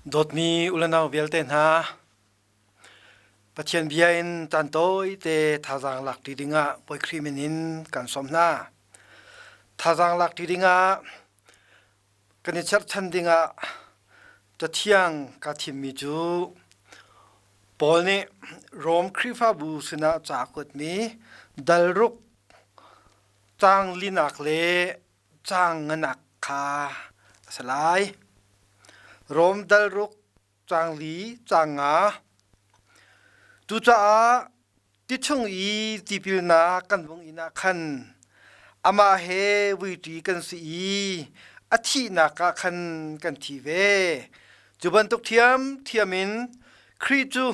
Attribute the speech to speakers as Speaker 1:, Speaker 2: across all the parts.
Speaker 1: Dawtmi ulenau vialte hna, Pathian bia in caan tawite thazaang lak ṭi dingah Bawi Khrih min in kan sawm hna. Thazaang lak ṭi dingah kan i cherhchan dingah Cathiang kaa thimmi cu Paul nih Rom Khrihfabu sinah ca a kuatmi dal ruk caang linak le caang nganak kha a si lai. Rom dal ruk caang li caang nga. Cucaah ti chung i tipilnak kan vung in ah khan amah he vuiṭi kan si i a thihnak ah khan kan thi ve. Cu bantuk ṭhiamṭhiam in Khrih cu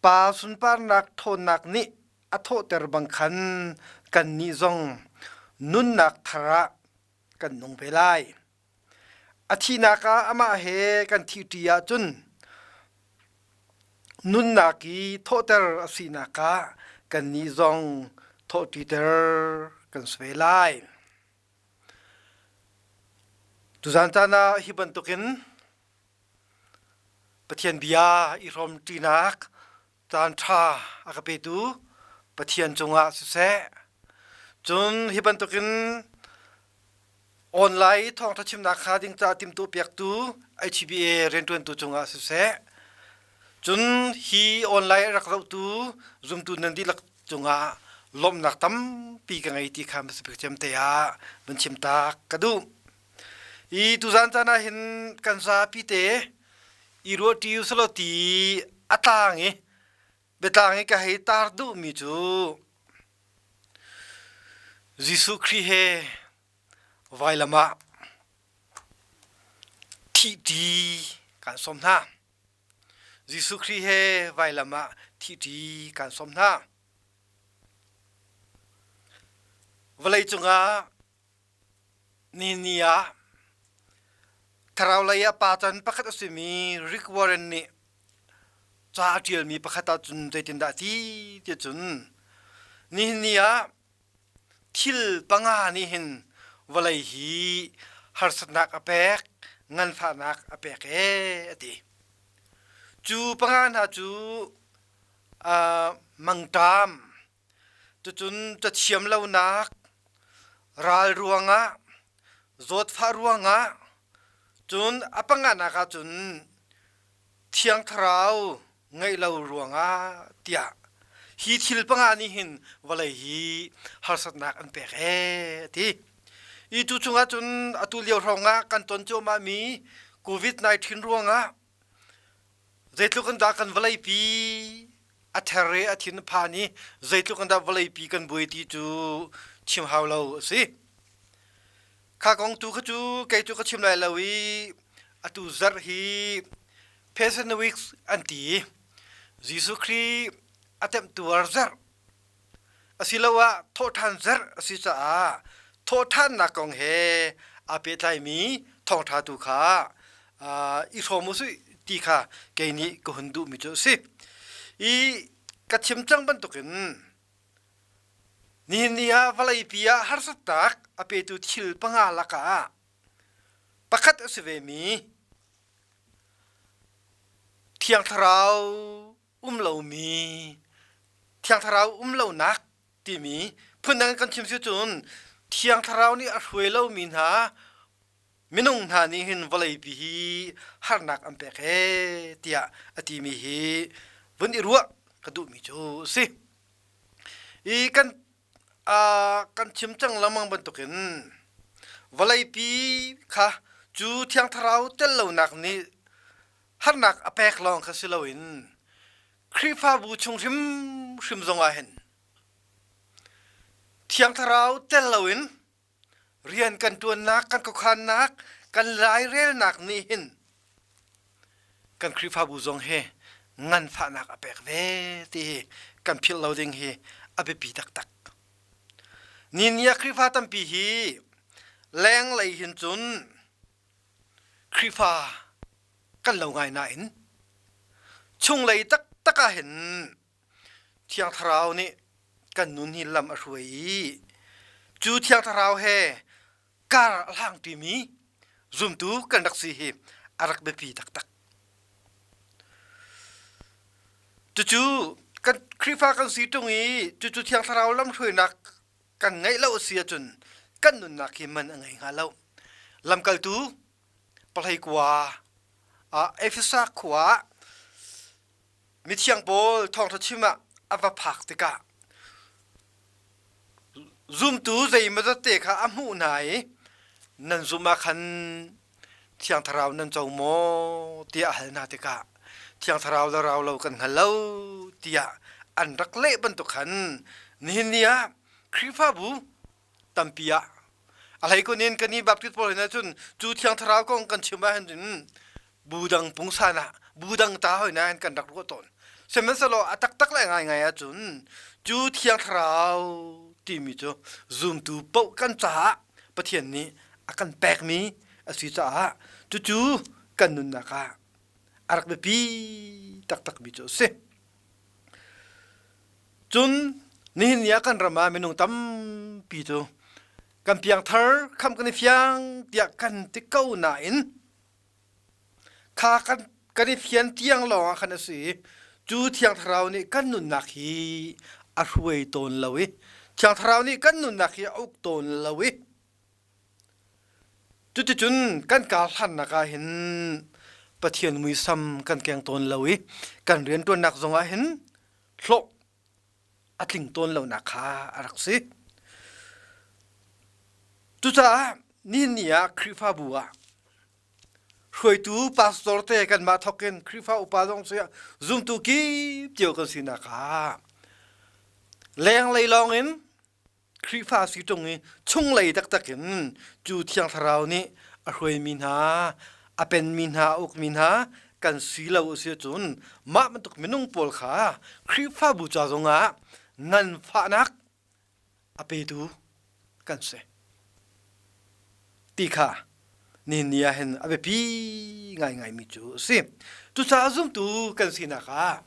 Speaker 1: Pa sunparnak ṭhawnnak nih a thawhter bang khan kannih zong nunnak thar ah kan nung ve lai. A thihnak ah amah he kan thihṭi ahcun nunnak i thawhter a sinak ah kannih zong thawhṭiter kan si ve lai. Tuzan caan ah hi bantukin Pathian bia i hrawmṭinak caan ṭha a ka petu Pathian cungah siseh, cun hi bantukin online thawngṭha chimnak kha ding ca timtu piaktu HBA rianṭuantu cungah siseh, cun hi online a rak zohtu zumtu nan dihlak cungah lawmhnak tampi ka ngei ti kha hmasabik cem te ah van chim tak ka duh. I tuzan caan ah hin kan zapi te i ruahṭi usalaw ti a tlang i biatlang i ka hei tar duhmi cu Jesuh Khrih he vailam ah thihṭi kan sawm hna. Jesuh Khrih he vailam ah thihṭi kan sawm hna. Vawlei cungah Nihin ni ah thlarau lei ah pa can pakhat a simi Rick Warren nih ca a ṭialmi pakhat ahcun zeitindah a ti ti cun nihin ni ah thil panga nih hin vawlei hi harsatnak a pek, nganfahnak a pek ee a ti. Cu panga hna cu uh, mangṭam, Cucun cathiam lonak, ral ruangah, zawtfah ruangah, cun a panganak ahcun Thiang Thlarau ngeih lo ruangah tiah hi thil panga nih hin vawlei hi harsatnak an pek ee a ti. I cu chungah cun atu lio hrawngah kan ton cuahmahmi COVID-19 ruangah Zeitluk in dah kan vawleipi a ther i a thin a phan i zeitluk in dah vawleipi kan buai ti cu chim hau lo a si. Kha kong tu kha cu kei cu ka chim lai lo i atu zarh hi Passion Weeks an ti i Jesuh Khrih a temhtuar zarh asiloah thawhṭhan zarh a si caah thawhṭhannak kong he aa pehtlaimi thawngṭha tu kha i hrawm u sih ti kha kei nih ka hun duhmi cu a si. I ka chim cang bantukin nihin ni ah vawleipi ah harsatnak a petu thil panga lakah pakhat a si vemi Thiang Thlarau um lomi Thiang Thlarau um lonak timi phundang kan chim si cun Thiang Thlarau nih a hruai lomi hna minung hna nih hin vawleipi hi harnak an pek he tiah a timi hi vun i ruah ka duhmi cu a si. I kan kan chim cang lengmang bantukin vawleipi kha cu Thiang Thlarau tel lonak nih harnak a pek lawng kha si loin Khrihfabu chung hrimhrim zongah hin Thiang Thlarau tel loin rian kan ṭuannak, kan khuakhannak, kan lairelnak nih hin kan Khrihfabu zong hi nganfahnak a pek ve ti hi kan philh lo ding hi a biapi taktak. Ni ni ah Khrihfa tampi hi lenglei hin cun Khrihfa kan lo ngai nain chunglei taktak ah hin Thiang Thlarau nih kan nun hi lam a hruai i cu Thiang Thlarau he kar a hlangṭimi zumtu kan rak si hi a rak biapi taktak. Cucu kan Khrihfa kan si ṭung i cucu Thiang Thlarau lamhruainak kan ngeih lo a si ahcun kan nunnak hi man a ngei hnga lo. Lamkaltu pahlei kua ah Efesa khua ah mithiang pawl thawngṭha chim ah a va phak tikah zumtu zeimawzat te kha a hmuh hna i nan zumh ah khan Thiang Thlarau nan co maw tiah a hal hna tikah Thiang Thlarau le rau lo kan hngal lo tiah an rak leh bantuk khan nihin ni ah Khrihfabu tampi ah a hleikun in kan i Baptist pawl hin ahcun cu Thiang Thlarau kong kan chim ahhin cun bu dang pungsan ah bu dang ta hoi nain kan rak ruah tawn. Sihmanhsehlaw a taktak le ngaingai ahcun cu Thiang Thlarau timi cu zumtu paoh kan caah Pathian nih a kan pekmi a si caah cucu kan nunnak ah a rak biapi taktakmi cu a si. Cun nihin ni ah kan ram ah minung tampi cu kan piangthar khamh kan i fiang tiah kan ti ko nain kha kan kan i fian tiang lawng ah khan a si i cu Thiang Thlarau nih kan nunnak hi a hruai tawn lo i Thiang Thlarau nih kan nunnak hi a uk tawn lo i cuticun kan kar hlannak ah hin Pathian muisam kan keng tawn lo i kan rianṭuannak zongah hin hlawh a tling tawn lonak kha a rak si. Cucaah nihin ni ah Khrihfabu ah hruaitu pastor te kanmah thawk in Khrihfa upa zong si zumtu kip cio kan sinak ah lenglei lawng in Khrihfa si ṭung i chunglei taktak in cu Thiang Thlarau nih a hruaimi hna, a penmi hna, a ukmi hna kan si lo a si ahcun mah bantuk minung pawl kha Khrihfabu ca zongah nganfahnak a petu kan si ti kha nihin ni ah hin a biapi ngaingaimi cu a si. Cucaah zumtu kan sinak ah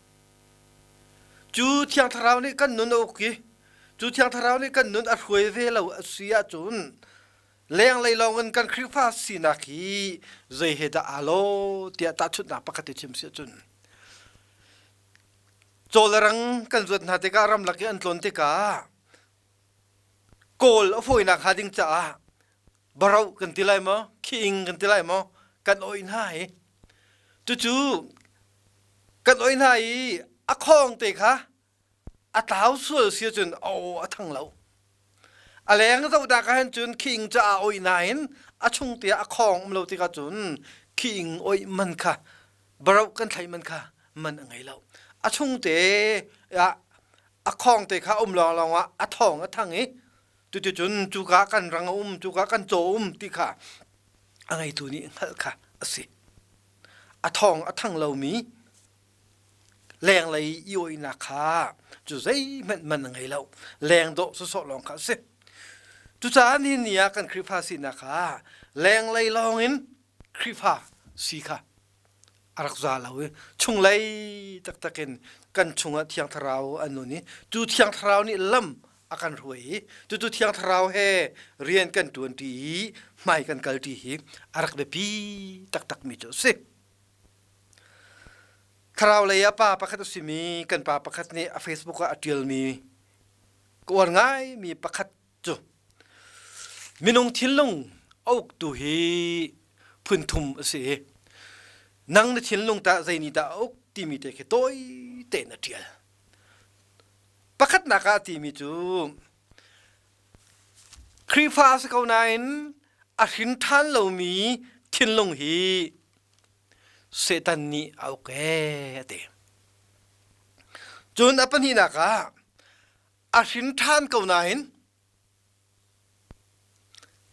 Speaker 1: cu Thiang Thlarau nih kan nun a uk i cu Thiang Thlarau nih kan nun a hruai ve lo a si ahcun lenglei lawngin kan Khrihfa sinak hi zei he dah aa lawh tiah tahchunhnak pakhat i chim si ahcun caw le rang kan zuat hna tikah ramlak i an tlawn tikah kawl a fawinak hnga ding caah baroh kan ti lai maw khiing kan ti lai maw kan oih hna hi cucu kan oih hna i a khawng te kha a tlau sual si ahcun a aw a thang lo a leng zohnak ah hin cun khiing ca a oih nain a chung te ah a khawng um lo tikah cun khiing oih man kha baroh kan thlaih man kha man a ngei lo a chung te ah a khawng te kha um lawnglawng ah a thawng a thang i cuticun cuka kan rang a um cuka kan caw um ti kha a ngeitu nih hngalh kha a si a thawng a thang lomi lenglei i oihnak kha cu zeihmanh man a ngei lo leng dawh sawsawh lawng kha a si cucaah ni ni ah kan Khrihfa sinak kha lenglei lawng in Khrihfa si kha a rak za lo i chunglei taktak in kan chungah Thiang Thlarau an nun i cu Thiang Thlarau nih lam a kan hruai i cucu Thiang Thlarau he rian kan ṭuanṭi i hmai kan kalṭi hi a rak biapi taktakmi cu a si. Thlarau lei ah pa pakhat a simi kan pa pakhat nih a Facebook ah a ṭialmi ka uar ngaimi pakhat cu minung thinlung a uktu hi phun thum a si i nang na thinlung tah zei nih dah a uk timi te khi tawi tein a ṭial. Pakhatnak ah a timi cu Khrihfa a si ko nain a hrin ṭhan lomi thinlung hi Satan nih a uk ee a ti. Cun a pahnihnak ah a hrin ṭhan ko nain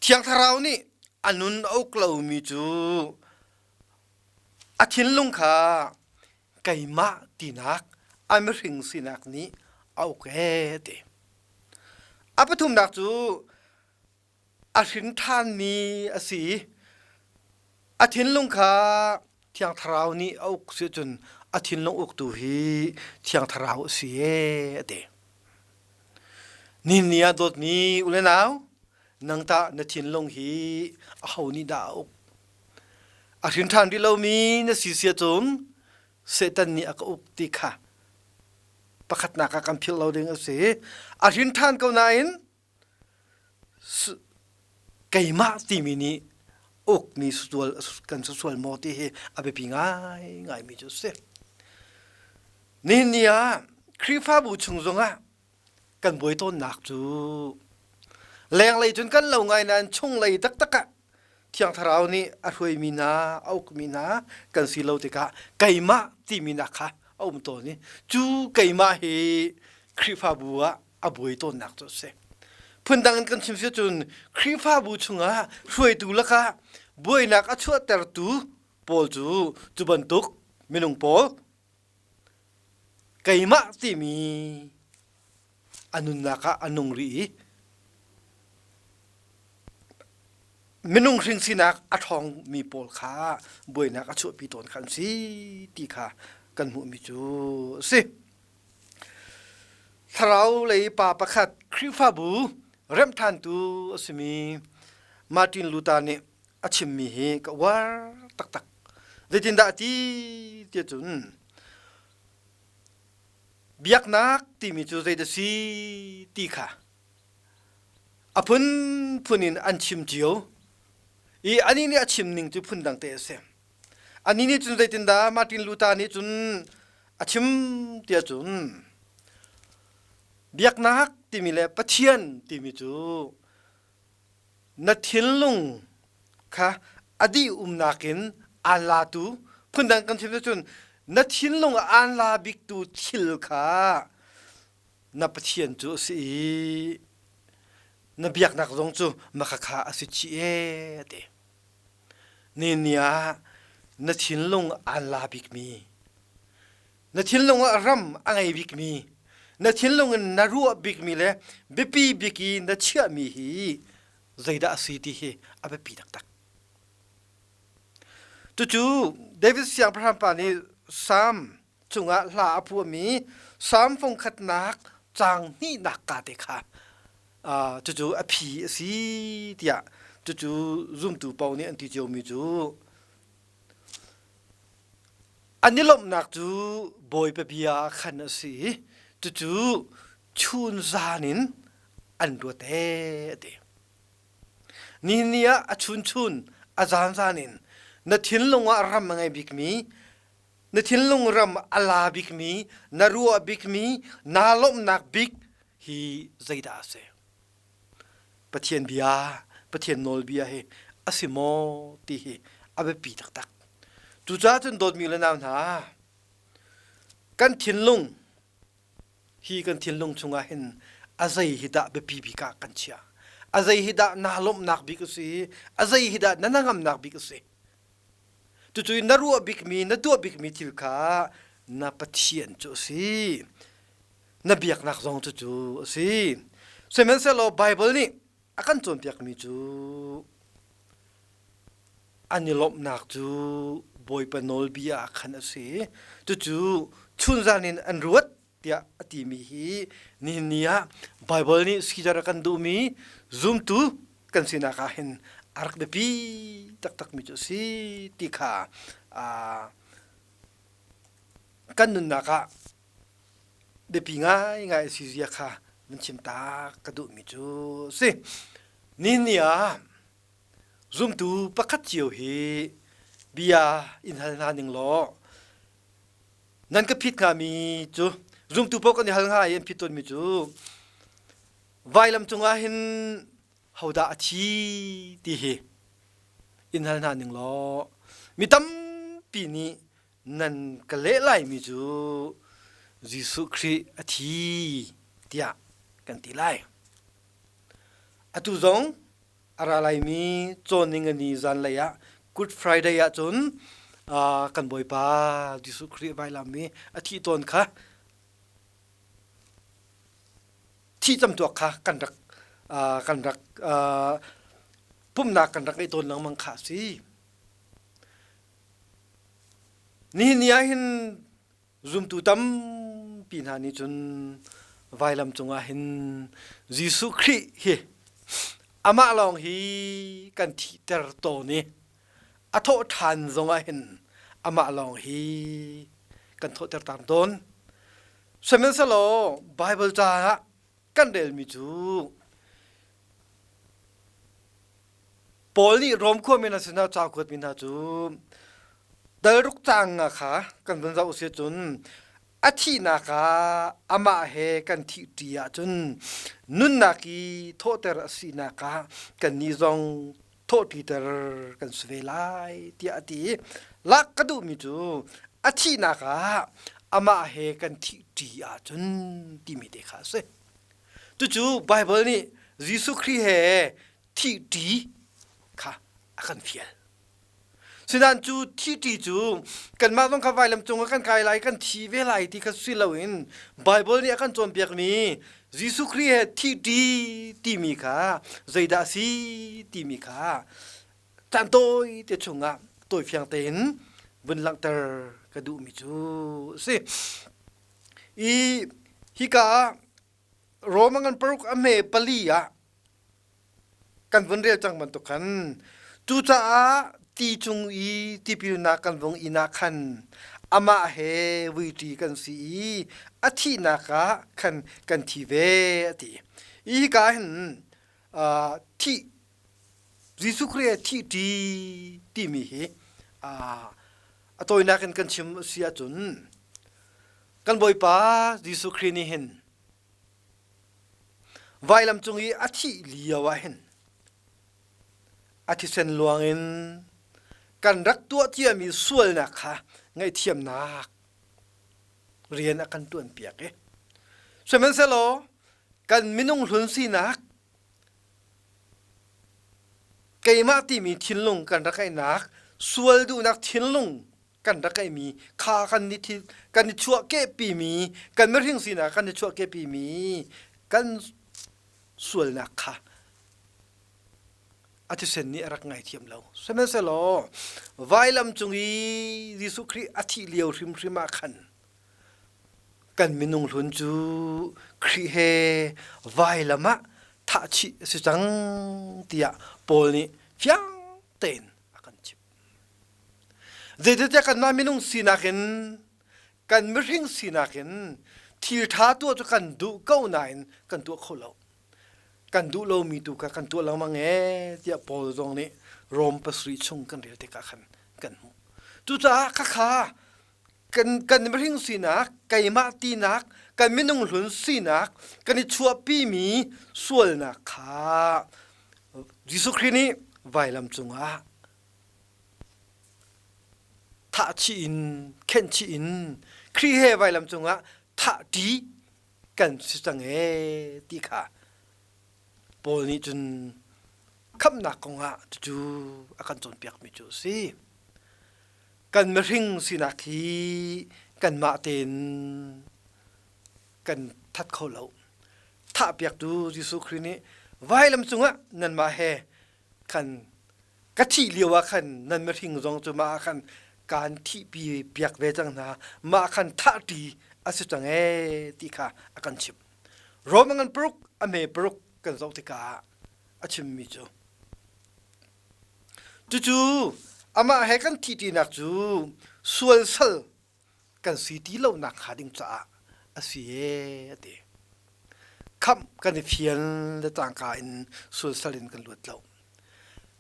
Speaker 1: Thiang Thlarau nih a nun a uk lomi cu a thinlung kha keimah tinak a mihring sinak nih a uk ee a ti. A pathumnak cu a hrin ṭhanmi a si i a thinlung kha Thiang Thlarau nih a uk si cun a thinlung uktu hi Thiang Thlarau a si ee a ti. Nihin ni ah dawtmi u le nau, nang tah na thinlung hi aho nih dah a uk? A hrin ṭhan rih lomi na si sia cun Satan nih a ka uk ti kha. Pakhatnak ah kan philh lo ding a si. A hrin ṭhan ko nain keimah timi nih ukmi sual kan sual maw ti hi a biapi ngaingaimi cu a si. Nihin ni ah Khrihfabu chung zongah kan buai tawnnak cu lenglei cun kan lo ngai nain chunglei taktak ah Thiang Thlarau nih a hruaimi hna, a ukmi hna kan si lo tikah keimah timi nak kha a um tawn i cu keimah hi Khrihfabu ah a buai tawnnak cu a si. Phundang in kan chim si cun Khrihfabu chungah hruaitu lakah buainak a chuahtertu pawl cu cu bantuk minung pawl keimah timi a nunnak ah a nung rih i minung hring sinak a ṭhawngmi pawl kha buainak a chuahpi tawn kha an si ti kha kan hmuhmi cu a si. Thlarau lei pa pakhat Khrihfabu remhthantu a simi Martin Luther nih a chimmi hi ka uar taktak. Zeitindah a ti tiah cun biaknak timi cu zeidah si ti kha a phunphun in an chim cio i anih nih a chim ning cu phundang te a si. Anih nih cun zeitindah Martin Luther nih cun a chim tiah cun biaknak timi le Pathian timi cu na thinlung kha a dih umnak in aan latu phundang kan chim cun na thinlung aan la biktu thil kha na Pathian cu a si i na biaknak zong cu makhakha a si chih ee a ti. Ni ni ah na thinlung aan la bikmi na thinlung ah ram a ngei bikmi na thinlung in na ruah bikmi le biapi bik i na chiahmi hi zeidah a si ti hi a biapi taktak. Cucu David siangpahrang pa nih Salm cungah hla a phuahmi Salm fungkhatnak caang hnihnak ka te kha cucu a phi a si tiah cucu zumtu paoh nih an ti ciomi cu An i lawmhnak cu Bawipa bia ah khan a si i cucu chunzan in an ruat ee a ti. Nihin ni ah a chunchun a zanzan in na thinlung ah ram a ngei bikmi, na thinlung ram a la bikmi, na ruah bikmi, naa lawmhnak bik hi zeidah a si? Pathian bia, Pathian nawlbia hi a si maw ti hi a biapi taktak. Cucaah cun dawtmi le nau hna, kan thinlung hi kan thinlung chungah hin a zei hi dah biapi bik ah kan chiah. A zei hi dah naa lawmhnak bik a si, a zei hi dah na hnangamnak bik a si. Cucu na ruah bikmi, na tuah bikmi thil kha na Pathian cu a si. Na biaknak zong cucu a si. Sihmanhsehlaw Baibal nih a kan cawnpiakmi cu an i lawmhnak cu Bawipa nawlbia ah khan a si. Cucu chunzan in an ruat tiah a timi hi nihin ni ah Baibal nih sidar a kan duhmi zumtu kan sinak ah hin a rak biapi taktakmi cu a si ti kha kan nunnak ah biapi ngaingai a si zia kha van chim ta ka duhmi cu a si. Nihin ni ah zumtu pakhat cio hi bia in hal hna ning law nan ka phit hngami cu zumtu paoh kan i hal hnga i an phit tawnmi cu vailam cungah hin hodah a thi ti hi in hal hna ning law mi tampi nih nan ka leh laimi cu Jesuh Khrih a thi tiah kan ti lai. Atu zong a ra laimi cawningani zanlei ah Good Friday ahcun kan Bawipa Jesuh Khrih vailam i a thih tawn kha thih camtuak kha kan rak kan rak pumhnak kan rak ngeih tawn lengmang kha a si. Nihin ni ah hin zumtu tampi hna nih cun vailam cungah hin Jesuh Khrih hi amah lawng hi kan thihter tawn i a thawh ṭhan zongah hin amah lawng hi kan thawhter tawn. Sihmanhsehlaw Baibal ca ah kan relmi cu Paul nih Rom khuami hna sinah ca kuatmi hna cu dalruk caang nga kha kan vun zoh si cun a thihnak ah amah he kan thihṭi ahcun nunnak i thawhter a sinak ah kannih zong thawhṭiter kan si ve lai tiah a ti i lak ka duhmi cu a thihnak ah amah he kan thihṭi ahcun timi te kha a si. Cucu Baibal nih Jesuh Khrih he thihṭi kha a kan fial. Sinain cu thihṭi cu kanmah zong kha vailam cungah kan kai lai, kan thi ve lai ti kha si loin Baibal nih a kan cawnpiakmi Jesuh Khrih he thihṭi timi kha zeidah a si timi kha caan tawi te chungah tawifiang tein vun langhter ka duhmi cu a si. I hika ah Rome ngan paruk a hme pali ah kan vun rel cang bantuk khan cucaah ti cung i tipilnak kan vung in ah khan amah he vuiṭi kan si i a thihnak ah khan kan thi ve a ti. Hika hin thih Jesuh Khrih he thihṭi timi hi a tawinak in kan chim a si ahcun kan Bawipa Jesuh Khrih nih hin Vailam cung i a thih lio ah hin a thisen luang in kan rak tuah ciami sualnak kha ngaihthiamnak rian a kan ṭuanpiak i sihmanhsehlaw kan minung hlun sinak keimah timi thinlung kan rak ngeihnak sual duhnak thinlung kan rak ngeihmi kha kan i kan i chuahkehpimi kan mihring sinak kan i chuahkehpimi kan sualnak kha a thisen nih a rak ngaithiam lo. Sihmanhsehlaw vailam cung i Jesuh Khrih a thih lio hrimhrim ah khan kan minung hlun cu Khrih he vailam ah thah chih a si cang tiah Paul nih fiang tein a kan chimh. Zeicahtiah kanmah minung sinak in kan mihring sinak in thil ṭha tuah cu kan duh ko nain kan tuah kho lo. Kan duh lomi tu kha kan tuah lengmang ee tiah Paul zong nih Rom pasarih chung kan rel tikah khan kan hmuh. Cucaah khakha kan, kan mihring sinak, keimah tinak, kan minung hlun sinak, kan i chuahpimi sualnak kha Jesuh Khrih nih vailam cungah thah chih in khenh chih in Khrih he vailam cungah thah ṭi kan si cang ee ti kha Paul nih cun khamhnak kongah cucu a kan cawnpiakmi cu a si. Kan mihring sinak hi kanmah tein kan that kho lo. Thahpiaktu Jesuh Khrih nih vailam cungah nanmah he khan ka thih lio ah khan nan mihring zong cu mah ah khan kaan thihpi piak ve cang hna mah khan thahṭi a si cang ee ti kha a kan chimh Rom ngan paruk a hme paruk kan zoh tikah a chimmi cu cucu amah he kan thihṭinak cu sual sal kan si ti lonak hnga ding caah a si ee a ti. Khamh kan i fian le cangka in sulsal in kan luat lo.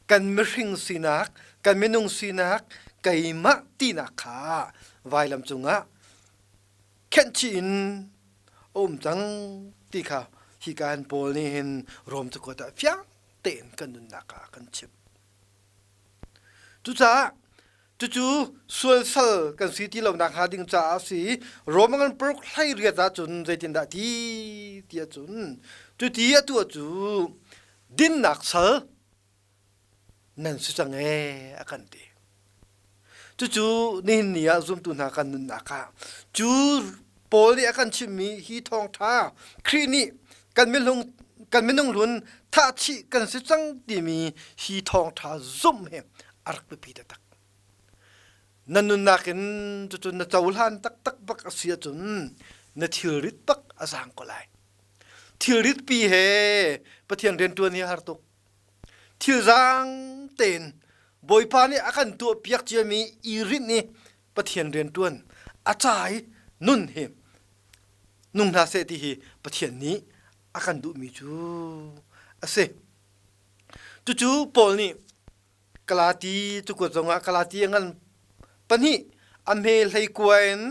Speaker 1: Kan mihring sinak, kan minung sinak, keimah tinak kha vailam cungah khenhchih in a um cang ti kha hika hin Paul nih hin Rom cakuat ah fiang tein kan nunnak ah a kan chimh. Cucaah Cucu sualsal kan si ti lonak hnga ding caah a si. Rom ngan paruk hlei riat ahcun zeitindah ti ti ahcun cuti a tuah cu dinnak sal nan si cang ee a kan ti. Cucu nihin ni ah zumtu hna kan nunnak ah cu Paul nih a kan chimhmi hi thawngṭha Khrih nih kan minung kan minung hlun thah chih kan si cang timi hi thawngṭha zumh hi a rak biapi taktak. Na nunnak in cucu na cohlan taktak bak a si ahcun na thilrit bak a zaang ko lai. Thilrit pi he Pathian rianṭuan hi a har tuk. Thil zaang tein Bawipa nih a kan tuahpiak ciami i rinh i Pathian rianṭuan a ca i nun hi. Nung hna seh ti hi Pathian nih a kan duhmi cu a si. Cucu Paul nih Galati cakuat zongah Galati a ngan pahnih a hme hleikua in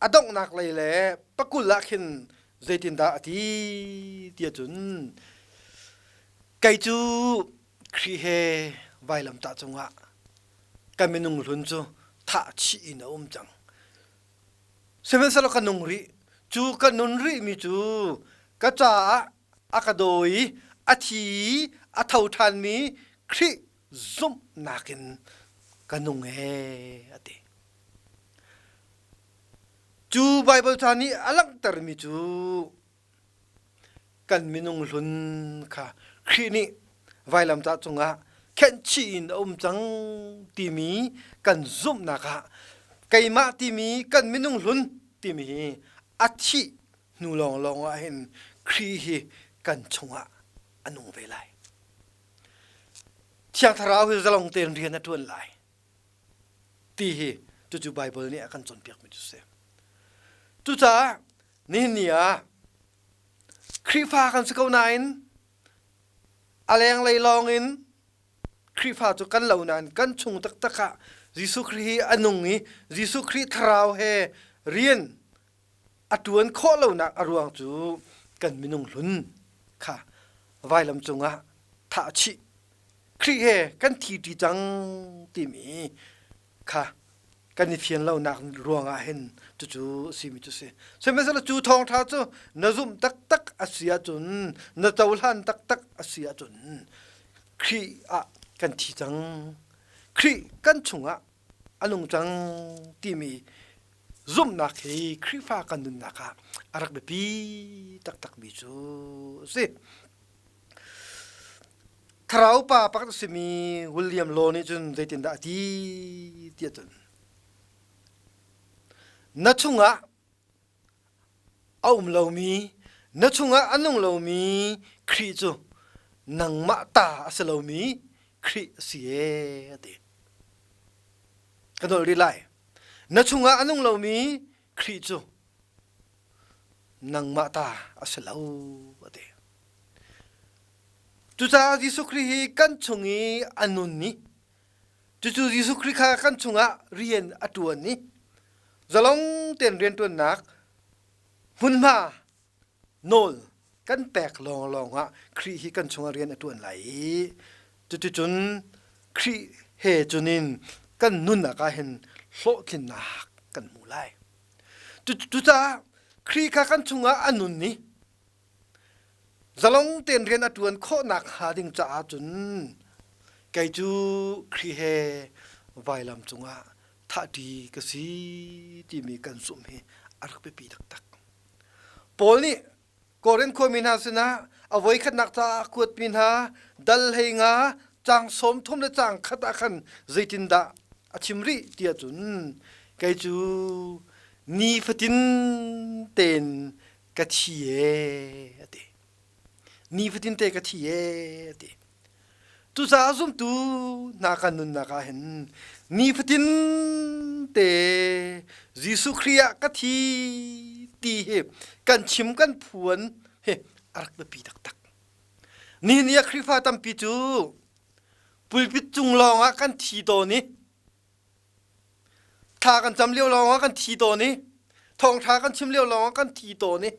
Speaker 1: a donghnak lei le pakul ah khin zeitindah a ti ti ahcun kei cu Khrih he vailamtah cungah ka minung hlun cu thah chih in a um cang. Sihmanhsehlaw ka nung rih. Cu ka nun rihmi cu ka caah a ka daw i a thi i a tho ṭhanmi Khrih zumhnak in ka nung ee a ti. Cu Baibal ca nih a langhtermi cu kan minung hlun kha Khrih nih vailamtah cungah khenhchih in a um cang timi kan zumhnak ah keimah timi kan minung hlun timi hi a thih hnu lawnglawng ah hin Khrih hi kan chungah a nung ve lai. Thiang Thlarau hi zalong tein rian a ṭuan lai ti hi cucu Baibal nih a kan cawnpiakmi cu si. Cucaah nihin ni ah Khrihfa kan si ko nain a lenglei lawng in Khrihfa cu kan lo nain kan chung taktak ah Jesuh Khrih hi a nung i Jesuh Khrih thlarau he rian a ṭuan khawh lonak a ruang cu kan minung hlun kha vailam cungah thah chih Khrih he kan thi ṭi cang timi kha kan i fian lonak ruangah hin cucu a simi cu si. Sihmanhsehlaw cu thawngṭha cu na zumh taktak a si ahcun na cohlan taktak a si ahcun Khrih ah kan thi cang. Khrih kan chungah a nung cang timi zumhnak hi Khrihfa kan nunnak ah a rak biapi taktakmi cu a si. Thlarau pa pakhat a simi William Law nih cun zeitindah a ti tiah cun na chungah a um lomi na chungah a nung lomi Khrih cu nangmah ta a si lomi Khrih a si ee a ti. Ka nolh rih lai. Na chungah a nung lomi Khrih cu nangmah ta a si lo a ti. Cucaah Jesuh Khrih hi kan chung i a nun i cucu Jesuh Khrih kha kan chungah rian a ṭuan i zalong tein rianṭuannak hmunhma nawl kan pek lawnglawng ah Khrih hi kan chungah rian a ṭuan lai i cuticun Khrih he cunin kan nunnak ah hin hlawhtlinnak kan hmu lai. Cucaah Khrih kha kan chungah a nun i zalong tein rian a ṭuan khawh nakhnga ding caah cun kei cu Khrih he vailam cungah thahṭi ka si timi kan zumh hi a rak biapi taktak. Paul nih Korin khuami hna sinah a voikhatnak caah a kuatmi hna dal hlei nga caang 30 le caang khat ah khan zeitindah a chim rih tiah cun kei cu nifatin tein ka thi ee a ti. Nifatin te ka thi ee a ti. Cucaah zumtu hna kan nunnak ah hin nifatin te Jesuh Khrih ah ka thi ti hi kan chim kan phuan hi a rak biapi taktak. Nihin ni ah Khrihfa tampi cu pulpit cung lawngah kan thi tawn i thla kan cam lio lawngah kan thi tawn i thawngṭha kan chim lio lawngah kan thi tawn i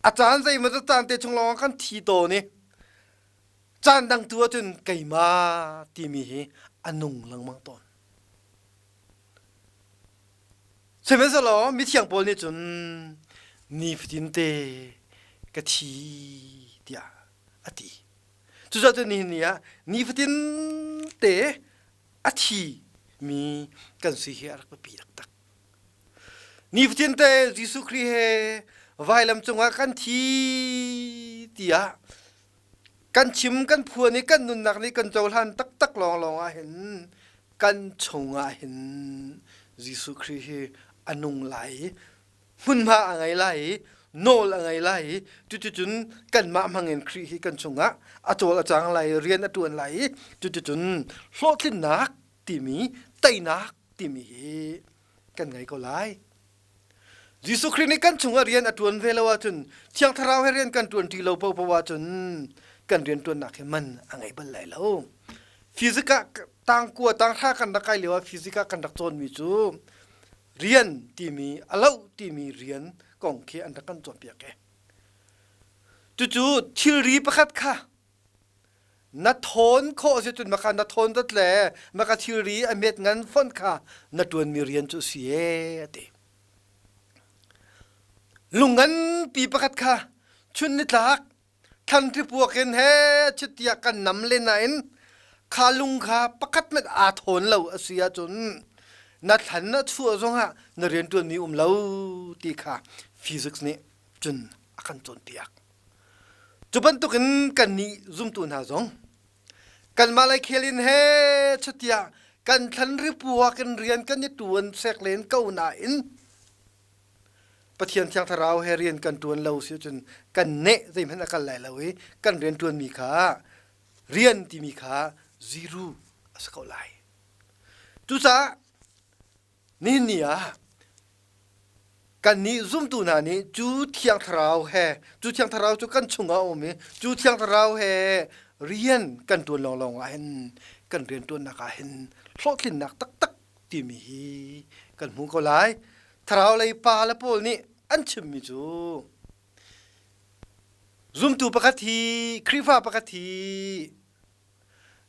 Speaker 1: A caan zeimaw caan te chung lawngah kan thi tawn i caan dang tu ahcun keimah timi hi a nung lengmang tawn. Sihmanhsehlaw mithiang pawl nih cun nifatin te ka thi tiah a ti. Cucaah cun nihin ni ah nifatin te a thi mi kan si hi a rak biapi taktak. Nifatin te Jesuh Khrih he vailam cungah kan thi tiah kan chim kan phuan i kan nunnak nih kan cohlan taktak lawnglawng ah hin kan chungah hin Jesuh Khrih hi a nung lai i hmunhma a ngei lai i nawl a ngei lai i cuticun kanmah hmangin Khrih hi kan chungah a cawl a cang lai i rian a ṭuan lai i cuticun hlawhtlinnak timi teinak timi hi kan ngei ko lai. Jesuh Khrih nih kan chungah rian a ṭuan ve lo ahcun Thiang Thlarau he rian kan ṭuanṭi lo paohpaoh ahcun kan rianṭuannak hi man a ngei bal lai lo. Physics ah tangkua tanghra kan rak kai lio ah physics ah kan rak cawnmi cu rian timi a loh timi rian kong khi an rak kan cawnpiak i cucu thilri pakhat kha na thawn khawh si cun maka na thawn zat le maka thilri a met ngan fon kha na ṭuanmi rian cu si e a ti. Lung nganpi pakhat kha chun nitlak thlan puak in he chitiah kan nam le nain kha lung kha pakhat met aa thawn lo a si ahcun na thlan na chuah zongah na rianṭuanmi um lo ti kha physics nih cun a kan cawnpiak. Cu bantukin kannih zumtu hna zong kanmah lei khel in he chutiah kan thlan ripuak in rian kan i ṭuan sek len ko nain Pathian Thiang Thlarau he rian kan ṭuan lo si cun kan neh zeihmanh a kal lai lo i kan rian ṭuanmi kha rian timi kha zero a si ko lai. Cucaah nihin ni ah kannih zumtu hna nih cu Thiang Thlarau he cu Thiang Thlarau cu kan chungah a um i cu Thiang Thlarau he rian kan ṭuan lawnglawng ah hin kan rianṭuannak ah hin hlawhtlinnak taktak timi hi kan hmu ko lai. Thlarau lei pa le pawl nih an chimmi cu zumtu pakhat hi Khrihfa pakhat hi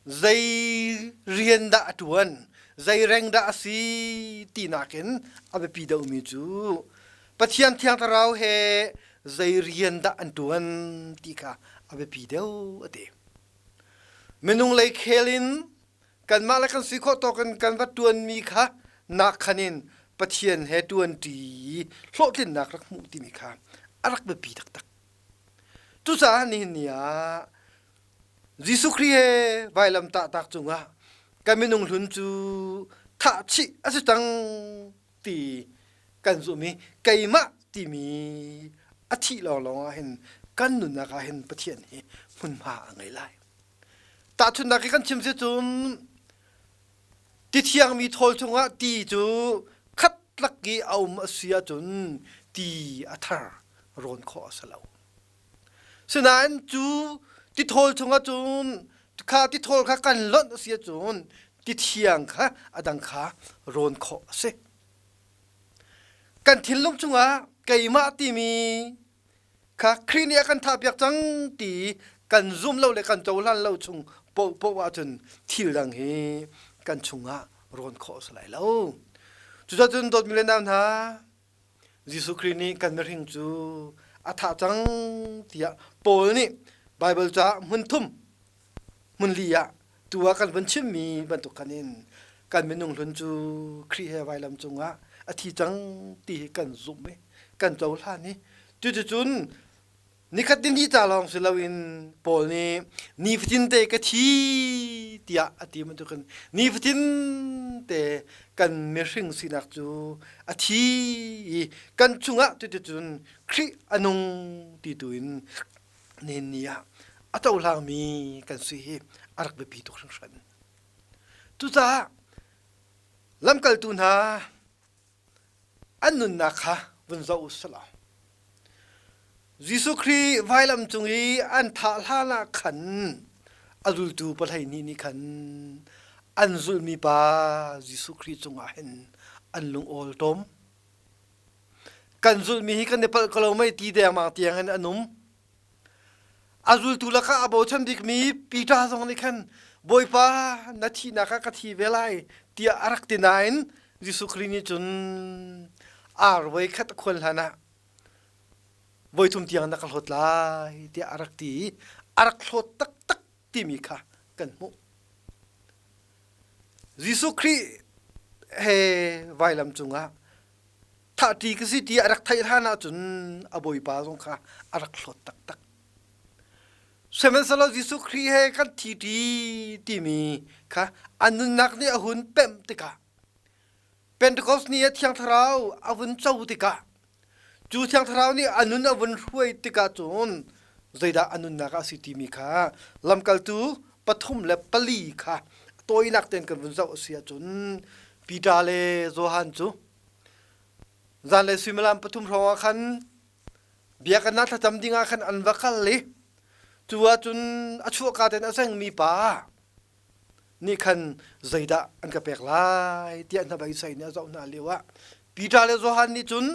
Speaker 1: zei rian dah a ṭuan, zei reng dah a si ti nakin a biapi deuhmi cu Pathian Thiang Thlarau he zei rian dah an ṭuan ti kha a biapi deuh a ti. Minung lei khel in kanmah le kan si khawh tawk in kan va ṭuanmi kha nak khan in Pathian he ṭuanṭi hlawhtlinnak rak hmuh timi kha a rak biapi taktak. Cucaah nihin ni ah Jesuh Khrih he vailam tahtak cungah kan minung hlun cu thah chih a si cang ti kan zumh i keimah timi a thih lawnglawng ah hin kan nunnak ah hin Pathian hi hmunhma a ngei lai. Tahchunhnak i kan chim si cun ti thiangmi thawl chungah ti cu khat lak i a um a si ahcun ti a thar rawn khawh a si lo. Sinain cu tithawl chungah cun kha tithawl kha kan lonh a si ahcun tithiang kha a dang kha rawn khawh a si. Kan thinlung chungah keimah timi kha Khrih nih a kan thahpiak cang ti kan zum lo le kan cohlan lo chung paohpaoh ahcun thil dang hi kan chungah rawn khawh a si lai lo. Cucacun dawtmi le nau hna, Jesuh Khrih nih kan mihring cu a thah cang tiah Paul nih Baibal caah hmun thum hmun li ah tu ah kan vun chimmi bantuk khan in kan minung hlun cu Khrih he vailam cungah a thi cang ti hi kan zumh i kan cohlan i cuticun Nikhat ni ca lawng si loin Paul nih nifatin te ka thi tiah a ti bantukin nifatin te kan mihring sinak cu a thi i kan chungah cuticun Khrih a nung ti tu in nihin ni ah a cohlangmi kan si hi a rak biapi tuk hringhran. Cucaah lamkaltu hna an nunnak kha vun zoh u sih law Jesuh Khrih vailam cung i an thah hlan ah khan a zultu 12 nih khan an zulhmi pa Jesuh Khrih cungah hin an lung awl ṭawm. Kan zulhmi hi kan i palh ko lo mei ti dengmang tiang in an um. A zultu lakah a bochan bikmi Peter zong nih khan Bawipa na thihnak ah ka thi ve lai tiah a rak ti nain Jesuh Khrih nih cun ar voi khat a khual hlan ah voi thum tiang na ka hlawt lai tiah a rak ti i a rak hlawt taktak timi kha kan hmuh. Jesuh Khrih he vailam cungah thahṭi ka si ti a rak theih hlan ahcun a bawipa zong kha a rak hlawt taktak. Sihmanhsehlaw Jesuh Khrih he kan thi ṭi timi kha a nunnak nih a hun pemh tikah Pentecost ni ah Thiang Thlarau a vun co tikah cu Thiang Thlarau nih a nun a vun hruai tikah cun zeidah a nunnak ah a si timi kha lamkaltu 3 le 4 kha tawinak tein kan vun zoh a si ahcun Peter le Johan cu. Zanlei suimilam pathum hrawng ah khan biakinn ah thlacam ding ah khan an va kal i cu ahcun a chuahka tein a zengmi pa nih khan zeidah an ka pek lai tiah hnabeisei nih a zoh hna lio ah Peter le Johan nih cun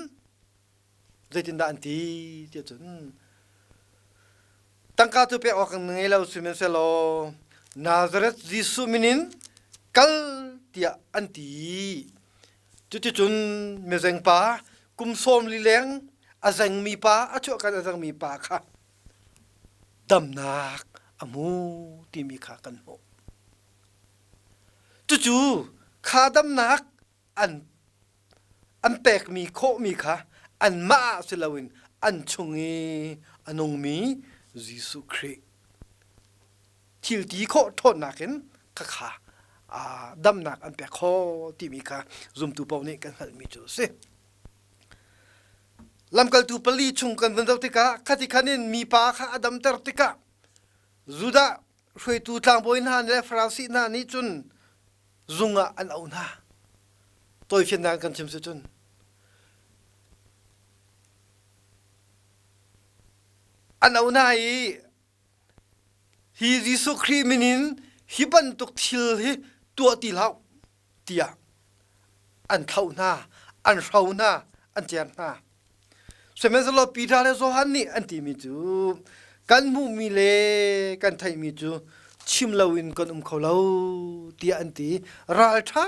Speaker 1: zeitindah an ti tiah cun tangka cu pek awk an ngei lo sihmanhsehlaw Nazareth Jesuh min in kal tiah an ti. Cuticun mizeng pa kum sawm li leng a zengmi pa a chuahkan a zengmi pa kha damnak a hmu timi kha kan hmuh. Cucu kha damnak an an pekmi khawhmi kha anmah ah si loin an chung i a nungmi Jesuh Khrih thil ti khawh ṭhawnnak in khakha damnak an pek khawh timi kha zumtu paoh nih kan hngalhmi cu a si. Lamkaltu pali chung kan vun zoh tikah khati khan in mipa kha a damter tikah Judah hruaitu tlangbawi hna le Farasi hna nih cun zung ah an auh hna. Tawifiannak kan chim si cun an auh hna i hi Jesuh Khrih min in hi bantuk thil hi tuah ti hlah tiah an thlauh hna, an hro hna, an cer hna. Sihmanhsehlaw Peter le Johan nih an timi cu kan hmuhmi le kan theihmi cu chim loin kan um kho lo tiah an ti. Ralṭha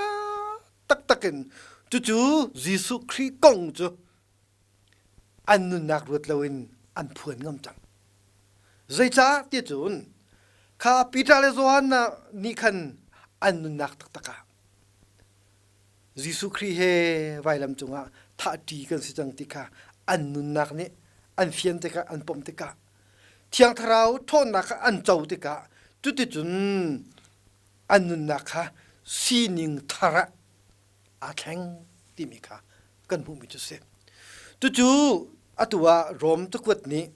Speaker 1: taktak in cucu Jesuh Khrih kong cu an nunnak ruat loin an phuan ngam cang. Zeicah ti cun kha Peter le Johan nih khan an nunnak taktak ah Jesuh Khrih he vailam cungah thahṭi kan si cang ti kha an nunnak nih an fian tikah an pom tikah Thiang Thlarau ṭhawnnak kha an co tikah cuticun an nunnak kha sining thar ah aa thleng timi kha kan hmuhmi cu a si. Cucu atu ah Rom cakuat nih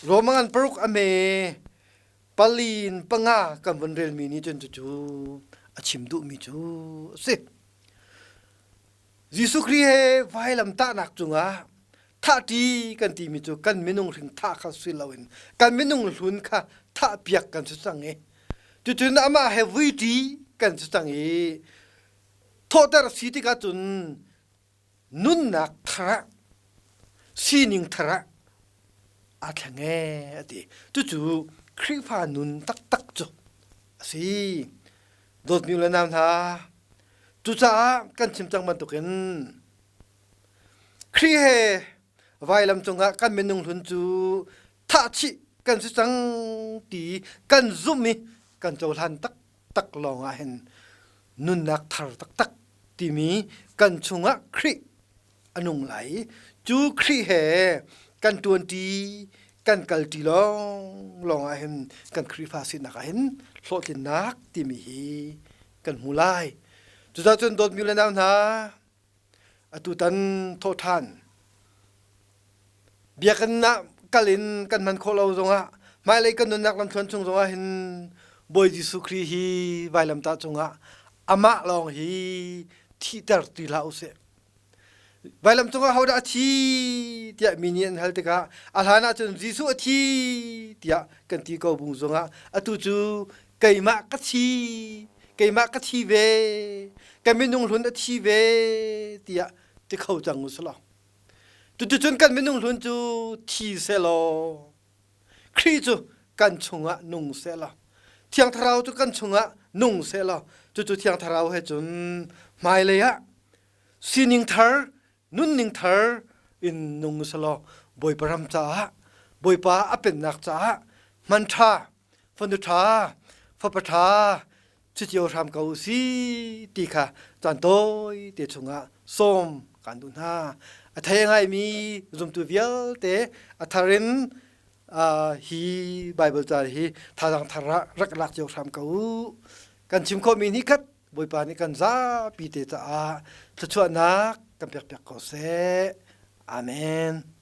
Speaker 1: Rom a ngan paruk a me pali in panga kan vun relmi nih cun cucu a chim duhmi cu a si. Jesuh Khrih he vailam tahnak cungah thahṭi kan timi cu kan minung hring thah kha si loin kan minung hlun kha thahpiak kan si cang i cucun amah he vuiṭi kan si cang i thawhter si tikah cun nunnak thar ah sining thar ah aa thleng ee a ti. Cucu Khrihfa nun taktak cu a si. Dawtmi le nau hna, cucaah kan chim cang bantukin Khrih he vailam cungah kan minung hlun cu thah chih kan si cang ti kan zumh i kan cohlan taktak lawngah hin nunnak thar taktak timi kan chungah Khrih a nung lai i cu Khrih he kan ṭuanṭi kan kalṭi lawnglawng ah hin kan Khrihfa sinak ah hin hlawhtlinnak timi hi kan hmu lai. Cucaah cun dawtmi le nau hna atutan thawhṭhan biakinn ah kal in kan hman khawh lo zongah hmailei kan nunnak lamthluan chung zongah hin Bawi Jesuh Khrih hi vailamtah cungah amah lawng hi thihter ti hlah usih. Vailam cungah hodah a thi tiah mi nih an hal tikah a hlan ahcun Jesuh a thi tiah kan ti ko bung zongah atu cu keimah ka thi keimah ka thi ve ka minung hlun a thi ve tiah ti kho cang u selaw cuticun kan minung hlun cu thi selaw Khrih cu kan chungah nung selaw Thiang Thlarau cu kan chungah nung selaw cucu Thiang Thlarau he cun hmailei ah sining thar nunning thar in nung selaw Bawipa ram caah Bawipa a pennak caah hman ṭha fanu ṭha fapa ṭha cio hram ko si ti kha caan tawi te chungah sawm kan duh hna. A thei ngaimi zumtu vialte a thar in hi Bible ca hi thazaang thar ah rak lak cio hram ko u. Kan chim khawhmi nih khat Bawipa nih kan zapi te caah thluachuahnak kan pekpiak ko seh. Amen.